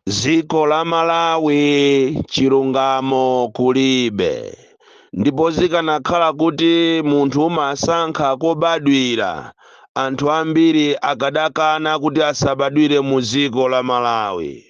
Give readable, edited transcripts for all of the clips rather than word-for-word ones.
Dziko la Malawi chilungamo kulibe, ndipo zikanakhala kuti munthu umasankha kobadwira, anthu ambiri akadakana kuti asabadwire mu dziko la Malawi,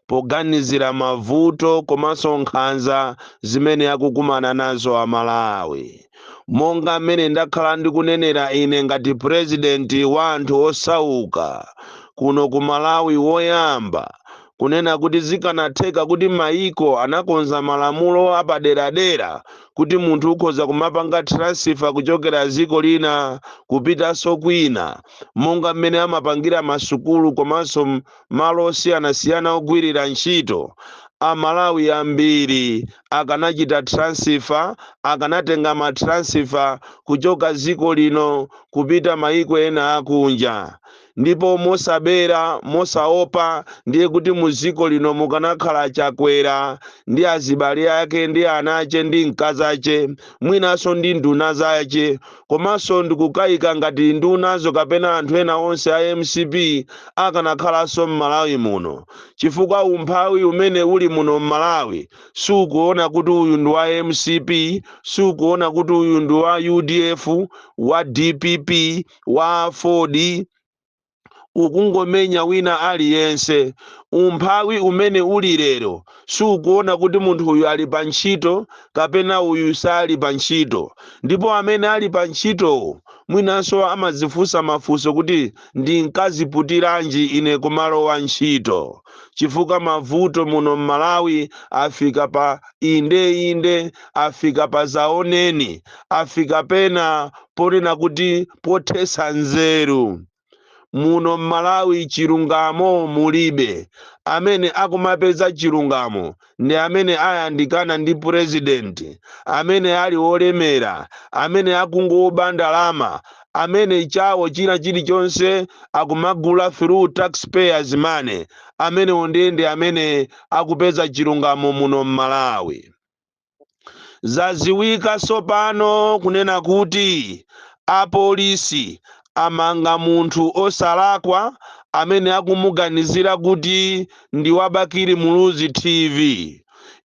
poganizira mavuto komanso nkhanza zimene akukumana nazo Amalawi. Monga mmene ndakhala ndikunenera ine ngati purezidenti wa anthu osauka kuno ku Malawi woyamba, kunena kuti zikanatheka kuti maiko anakonza malamulo apaderadera kuti munthu ukhoza kumapanga transfer kuchokera dziko lina kupitanso kwina, monga mmene amapangira masukulu komanso malo osiyanasiyana ogwirira ntchito, Amalawi ambiri akanachita transfer, akanatenga ma transfer kuchoka dziko lino kupita maiko ena akunja, ndipo mosabera, mosaopa. Ndiye kuti mu dziko lino mukanakhala Chakwera ndi azibale ake ndi ana ache ndi mkazi ache, mwinanso ndi nduna zache. Komanso ndikukayika ngati ndunazo kapena anthu ena onse a MCP akanakhalanso m'Malawi muno, chifukwa umphawi umene uli muno m'Malawi sukuona kuti uyu ndi wa MCP, sukuona kuti uyu ndi wa UDF, wa DPP, wa AFORD, ukungomenya wina aliyense. Umphawi umene uli lero sukuona kuti munthu uyu ali pa ntchito kapena uyu sali pa ntchito. Ndipo amene ali pa ntchitowo mwinanso amadzifunsa mafunso kuti, "Ndinkaziputiranji ine kumalowa ntchito?" Chifukwa mavuto muno m'Malawi afika pa inde inde, afika pa zaoneni, afika pena ponena kuti pothetsa nzeru. Muno m'Malawi chilungamo mulibe. Amene akumapeza chilungamo ndi amene ayandikana ndi purezidenti, amene ali olemera, amene akungoba ndalama, amene chawo china chilichonse akumagula through taxpayers' money. Amenewo ndiye ndi amene akupeza chilungamo muno m'Malawi. Zaziwika tsopano kunena kuti apolisi amanga munthu osalakwa amene akumuganizira kuti ndi wa Bakili Muluzi TV.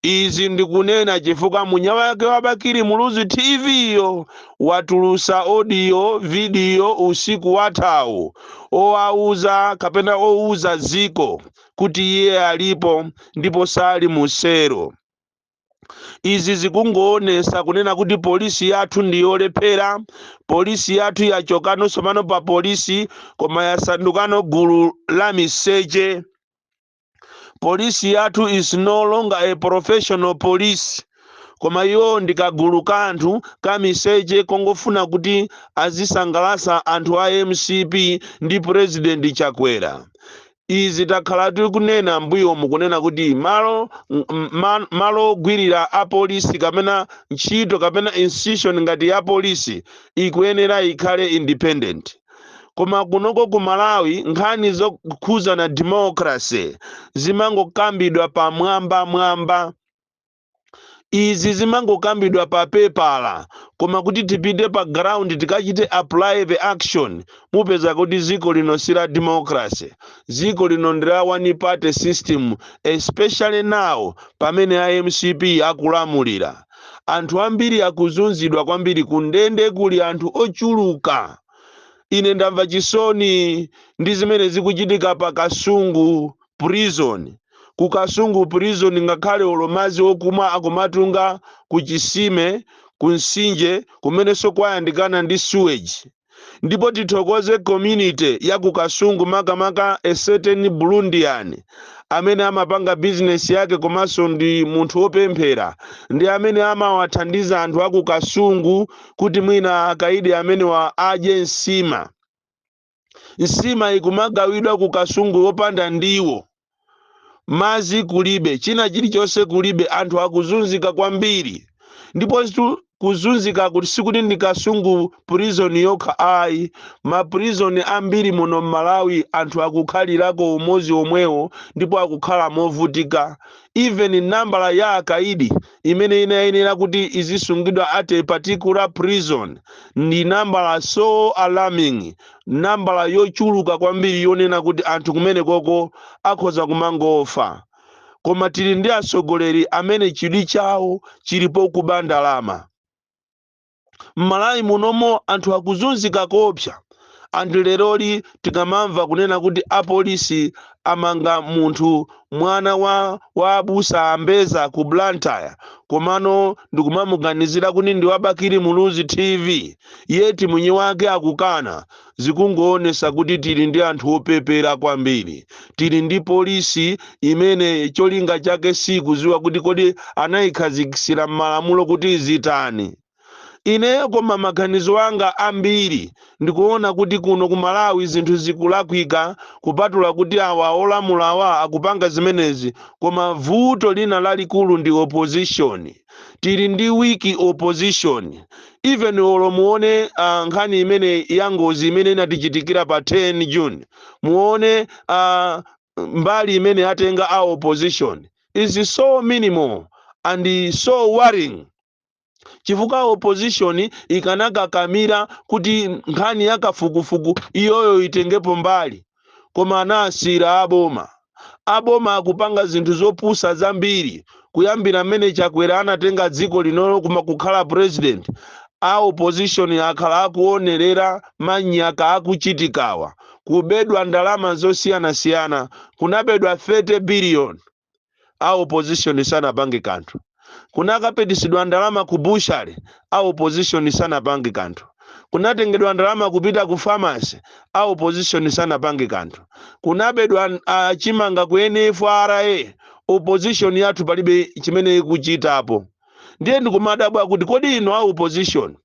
Izi ndikunena chifukwa munya wake wa Bakili Muluzi TV yo watulusa audio, video usiku wathawu, owauza kapena owuza dziko kuti iye alipo ndipo sali musero. Izi zikungoonesa kunena kuti polisi yathu ndiyolephera. Polisi yathu yachokanso pano pa polisi, koma yasandukano gulu la miseche. Polisi yathu is no longer a professional police, koma iwo ndi kagulu ka anthu ka miseche kongofuna kuti azisangalasa anthu a MCP ndi President Chakwera. Izi takhala tikunena mbuyomu kunena kuti malo ogwirira apolisi kapena ntchito kapena institution ngati ya polisi ikuyenera ikhale independent. Koma kunoko ku Malawi nkhani zokhuzana democracy zimangokambidwa pamwamba mwamba. Izi zimangokambidwa pa pepala, koma kuti tipite pa ground tikachite apply the action, mupeza kuti dziko lino si la democracy. Dziko lino ndi la one party system, especially now pamene a MCP akulamulira. Anthu ambiri akuzunzidwa kwambiri, kundende kuli anthu ochuluka. Ine ndamva chisoni ndi zimene zikuchitika pa Kasungu Prison. Ku Kasungu Prison ngakhale olo madzi okumwa akumatunga ku chisime, ku mtsinje kumenenso kwayandikana ndi sewage. Ndipo tithokoze community ya ku Kasungu, makamaka a certain Burundian amene amapanga bizinesi yake komanso ndi munthu wopemphera, ndi amene amawathandiza anthu aku Kasungu kuti mwina akaidi amenewa adye nsima. Nsima ikumagawidwa ku Kasungu wopanda ndiwo, madzi kulibe, china chilichonse kulibe. Anthu akuzunzika kwambiri. Ndipo kuzunzika kuti sikuti ndi Kasungu Prison yokha ayi, ma prison ambiri muno m'Malawi anthu akukhalirako umodzi omwewo ndipo akukhala movutika. Even nambala ya akaidi imene inayenera kuti izisungidwa at a particular prison ndi nambala so alarming, nambala yochuluka kwambiri yonena kuti anthu kumene koko akhoza kumangofa. Koma tili ndi atsogoleri amene chidwi chawo chilipo kuba ndalama. M'Malawi munomo anthu akuzunzika kopsa. Anthu leroli tikamamva kunena kuti apolisi amanga munthu, mwana wa abusa Ambeza ku Blantyre, komano ndikumamuganizira kuti ndi wa Bakili Muluzi TV, yeti mwini wake akukana, zikungoonesa kuti tili ndi anthu opepera kwambiri. Tili ndi polisi imene cholinga chake sikuziwa kuti kodi anayikhazikitsira m'malamulo kuti izitani. Ineyo koma maganizo anga ambiri ndikuona kuti kuno ku Malawi zinthu zikulakwika, kupatula kuti awa olamula awa akupanga zimenezi, koma vuto lina lalikulu ndi opposition. Tili ndi weak opposition. Even olo muone nkhani imene ya ngozi imene inatichitikira pa 10 June, muone mbali imene atenga a opposition is so minimal and so worrying, chifukwa opposition ikanakakamira kuti nkhani ya kafukufuku iyoyo itengepo mbali, koma anasira aboma. Aboma akupanga zinthu zopusa zambiri. Kuyambira mmene Chakwera anatenga dziko linolo kuma kukhala president, a opposition akhala akuonerera manyaka akuchitikawa, kubedwa ndalama zosiyanasiyana. Kunabedwa 30 billion, a opposition sanapange kanthu. Kunakapitisidwa ndalama ku butchery, a opposition sanapange kanthu. Kunatengedwa ndalama kupita ku pharmacy, a opposition sanapange kanthu. Kunabedwa chimanga ku NFRA, opposition yathu palibe chimene ikuchitapo. Ndiye ndikumadabwa kuti kodi inu a opposition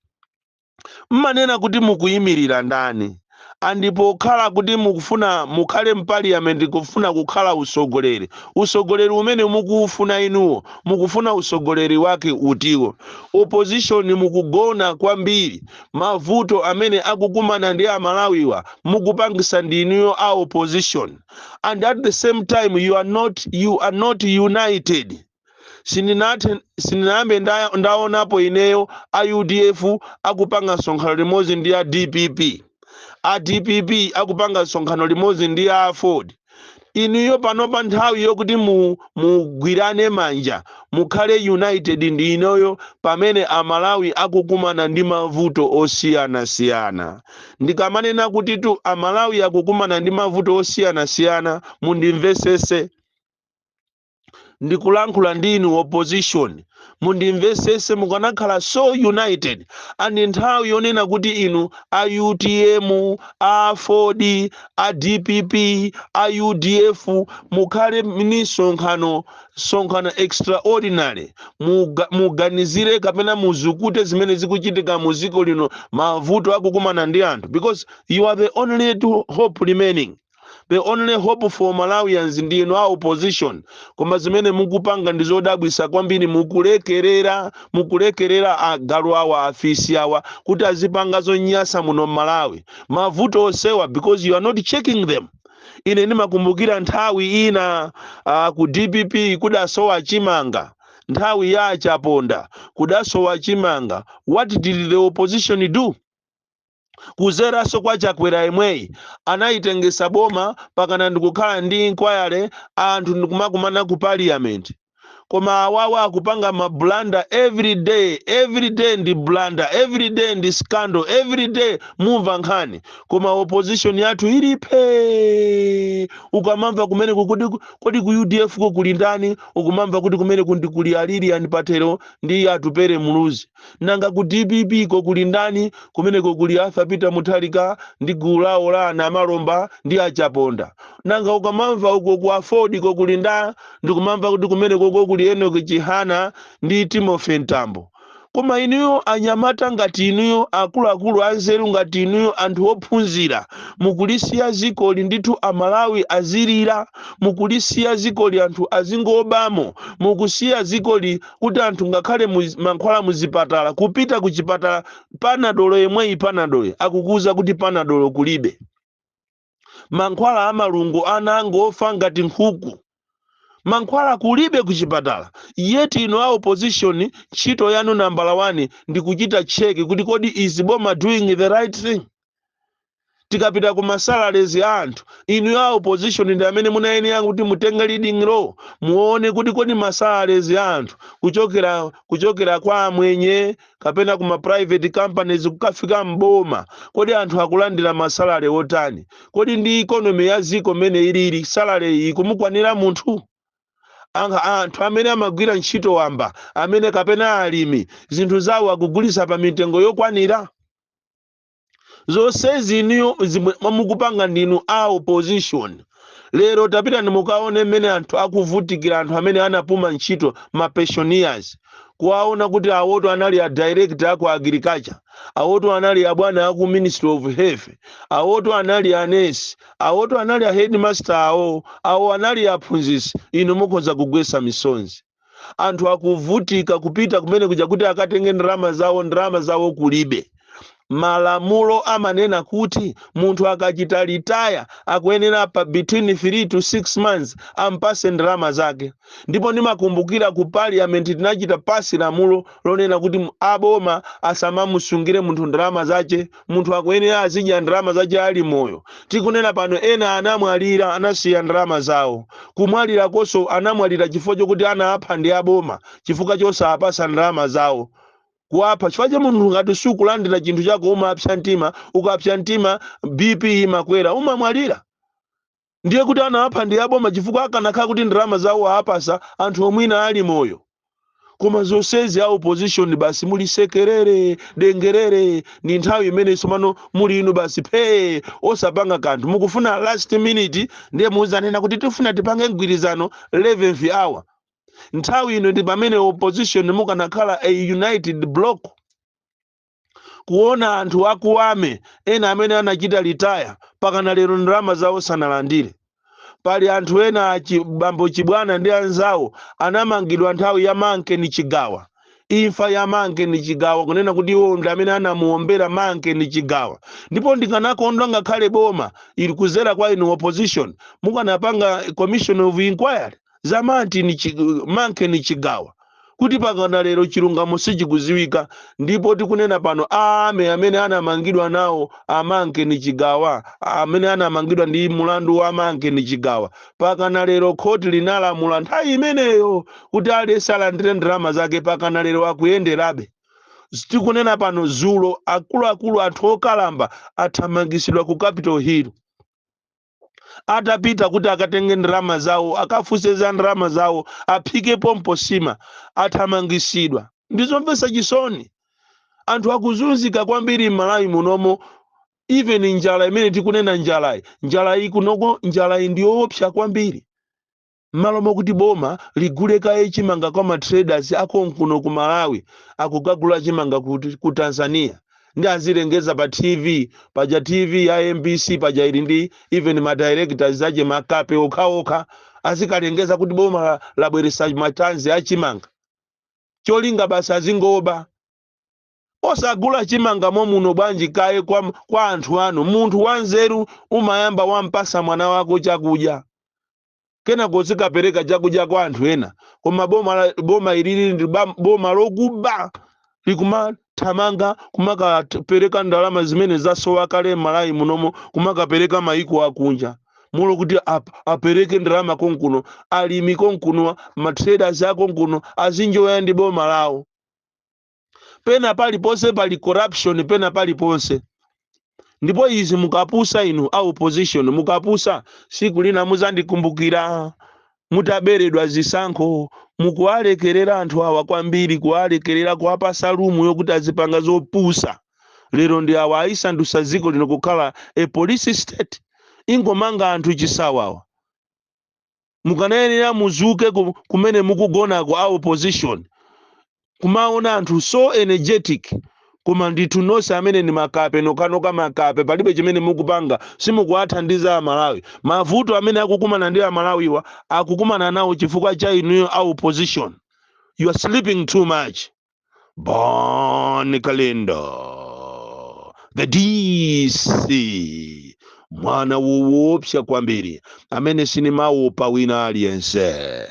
mmanena kuti mukuyimirira ndani? Andipokhala kuti mukufuna mukhale m'parliament, kufuna kukhala usogoleri, usogoleri umene mukuufuna inuwo, mukufuna usogoleri wake utiwo? Opposition mukugona kwambiri. Mavuto amene akukumana ndi Amalawiwa mukupangisa ndi inuyo a opposition, and at the same time you are not united. Sindinathe, sindinayambe ndaonapo ineyo a UDF akupanga msonkhano limodzi ndi a DPP, a DPP akupanga msonkhano limodzi ndi a Ford. Inuyo panopa nthawi yokuti mugwirane manja, mukhale united ndi inuyo, pamene Amalawi akukumana ndi mavuto osiyanasiyana. Ndikamanena kuti tu Amalawi akukumana ndi mavuto osiyanasiyana, mundimvesese, ndikulankhula ndi inu opposition, mundimvesese. Mukanakhala so united, and nthawi yonena kuti inu a UTM, a Ford, a DPP, a UDF mukhale ni sonkhano, sonkhano extraordinary, muganizire kapena muzukute zimene zikuchitika mu dziko lino, mavuto akukumana ndi anthu, because you are the only hope remaining. The only hope for Malawians ndi inu a opposition. Koma zimene mukupanga ndi zodabwisa kwambiri. Mukulekerera, mukulekerera agalu awa, afisi awa, kuti azipanga zonyasa muno Mmalawi, mavuto osewa, because you are not checking them. Ine ndimakumbukira nthawi ina ku DPP kudasowa chimanga, nthawi ya Chaponda kudasowa chimanga. What did the opposition do? Kuzeranso kwa Chakwera imweyi, anayitengesa boma pakana ndikukhala ndi inquiry, anthu ndikumakumana ku parliament. Koma awawa akupanga ma blunder every day, every day ndi blunder, every day ndi scandal, every day mumva nkhani, koma opposition yathu ilipe. Ukamamva kumene kodi, kodi ku UDF ko kuli ndani? Ukumamva kuti kumene kundi kuli a Lilian Patel ndi Atupere Muluzi. Nanga ku DPP ko kuli ndani? Kumeneko kuli Arthur Peter Mutharika ndi gulu lawo la ana Amalomba ndi Achaponda. Nanga ukamamva uko ku Aford ko kuli nda? Ndikumamva kuti kumeneko ko kuli Enoch Chihana ndi Timothy Mtambo. Koma inuyo anyamata ngati inuyo, akuluakulu anzeru ngati inuyo, anthu ophunzira, mukulisiya zikoli ndithu Amalawi azilira. Mukulisiya zikoli anthu azingobamo. Mukusiya zikoli kuti anthu ngakhale mankhwala muzipatala, kupita ku chipatala, Panadolo yemweyi, Panadolo akukuza kuti Panadolo kulibe. Mankhwala amalungo, ana angofa ngati nkhuku, mankhwala kulibe kuchipatala. Yet inu a opposition ntchito yanu nambala 1 ndi kuchita check kuti kodi is boma doing the right thing? Tikapita ku ma salaries a anthu, inu ya opposition ndi amene munayenera kuti mutenge leading role, muone kuti kodi ma salaries a anthu kuchokera kwa amwenye kapena kuma private companies kukafika mboma, kodi anthu akulandira ma salary otani? Kodi ndi economy ya ziko mmene ilili, salary iyi kumukwanira munthu? Anthu amene amagwira ntchito wamba, amene kapena alimi, zinthu zawo akugulisa pa mitengo yokwanira? Zonsezi inuyo mukupanga ndinu a opposition. Lero tapita mukaone mmene anthu akuvutikira, anthu amene anapuma ntchito, ma pensioners, kuwaona kuti awoto anali a director aku agriculture, awoto anali abwana aku Ministry of Health, awoto anali a nurse, awoto anali a headmaster, awo anali aphunzitsi. Inu mukhoza kugwesa misonzi. Anthu akuvutika kupita kumene kuja kuti akatenge ndalama zawo, ndalama zawo kulibe. Malamulo amanena kuti munthu akachita retire akuyenera pa between 3 to 6 months ampase ndalama zake. Ndipo ndimakumbukira ku parliament tinachita pass lamulo lonena kuti aboma asamamusungire munthu ndalama zace, munthu akuyenera azidya ndalama zace ali moyo. Tikunena pano ena anamwalira, anasiya ndalama zawo. Kumwalira konso anamwalira chifukwa chokuti anapha ndi aboma, chifukwa chosapasa ndalama zawo, kuwapha chifukwa cha munthu ngati sukulandira chinthu chako umapsa mtima, ukapsa mtima BP imakwera, umamwalira. Ndiye kuti anapha ndi aboma, chifukwa akanakhala kuti ndalama zawo apasa anthu omwina ali moyo. Koma zonsezi a opposition basi muli sekerere dengerere. Ndi nthawi imene tsopano muli inu basi phee, osapanga kanthu. Mukufuna last minute ndiye muzanena kuti tifuna tipange mgwirizano 11th hour. Nthawi ino ndi pamene opposition mukanakhala a united block. Kuona anthu akuwame ena amene anachita retire, pakana lero ndalama zawo sanalandire. Pali anthu ena bambo Chibwana ndi anzawo anamangidwa nthawi ya Manken Chigawa, imfa ya Manken Chigawa, kunena kuti iwo ndi amene anamuombera Manken Chigawa. Ndipo ndikanakondwa ngakhale boma ili kuzera kwa inu opposition mukanapanga commission of inquiry za Manken Chigawa, kuti pakana lero chilungamo sichikuziwika. Ndipo tikunena pano ame amene anamangidwa nawo aManken Chigawa, amene anamangidwa ndi mulandu wa Manken Chigawa, pakana lero khoti linalamula nthawi imeneyo kuti aliyense alandire ndalama zake, pakana lero akuyenderabe. Tikunena pano zulo akuluakulu, anthu okalamba athamangisidwa ku Capitol Hill atapita kuti akatenge ndalama zawo, akafunse za ndalama zawo, aphike pompo sima, athamangisidwa. Ndizomvetsa chisoni, anthu akuzunzika kwambiri m'Malawi munomo. Even njala imene tikunena, njalayi, njala iyi kunoko, njala iyi ndiyoopsa kwambiri. M'malo mokuti boma ligule kaye chimanga kwa ma traders akonkuno ku Malawi, akukagula chimanga ku Tanzania ndi azilengeza pa TV paja. TV ya MBC paja ili ndi even ma directors ache makape okhaokha, azikalengeza kuti boma labweresa matanzi achimanga, cholinga basi azingoba. Osagula chimanga momuno bwanji kaye kwa anthu anu? Munthu wanzeru umayamba wampasa mwana wako chakudya, kenako zikapereka chakudya kwa anthu ena. Koma boma ilili ndi boma lokuba, likumathamanga kumakapereka ndalama zimene zasowa kale m'Malawi munomo, kumakapereka maiko akunja mulo, kuti apereke ndalama konkuno, alimi konkuno, ma traders akonkuno azinjoya ndi boma lawo. Pena paliponse pali corruption, pena paliponse. Ndipo izi mukapusa inu a opposition, mukapusa siku lina muzandikumbukira mutaberedwa zisankho. Mukuwalekerera anthu awa kwambiri, kuwalekerera, kuwapasa room yokuti azipanga zopusa. Lero ndi awa ayisandusa dziko lino kukhala a police state, ingomanga anthu chisawawa. Mukanayenera muzuke kumene mukugonako a opposition, kumaona anthu so energetic, koma ndithu nonse amene ni makape nokanoka, makape, palibe chimene mukupanga, simukuwathandiza Amalawi. Mavuto amene akukumana ndi Amalawiwa akukumana nawo chifukwa cha inuyo a opposition. You are sleeping too much. Bon Kalindo, the DC, mwana woopsa kwambiri amene sinimaopa wina aliyense.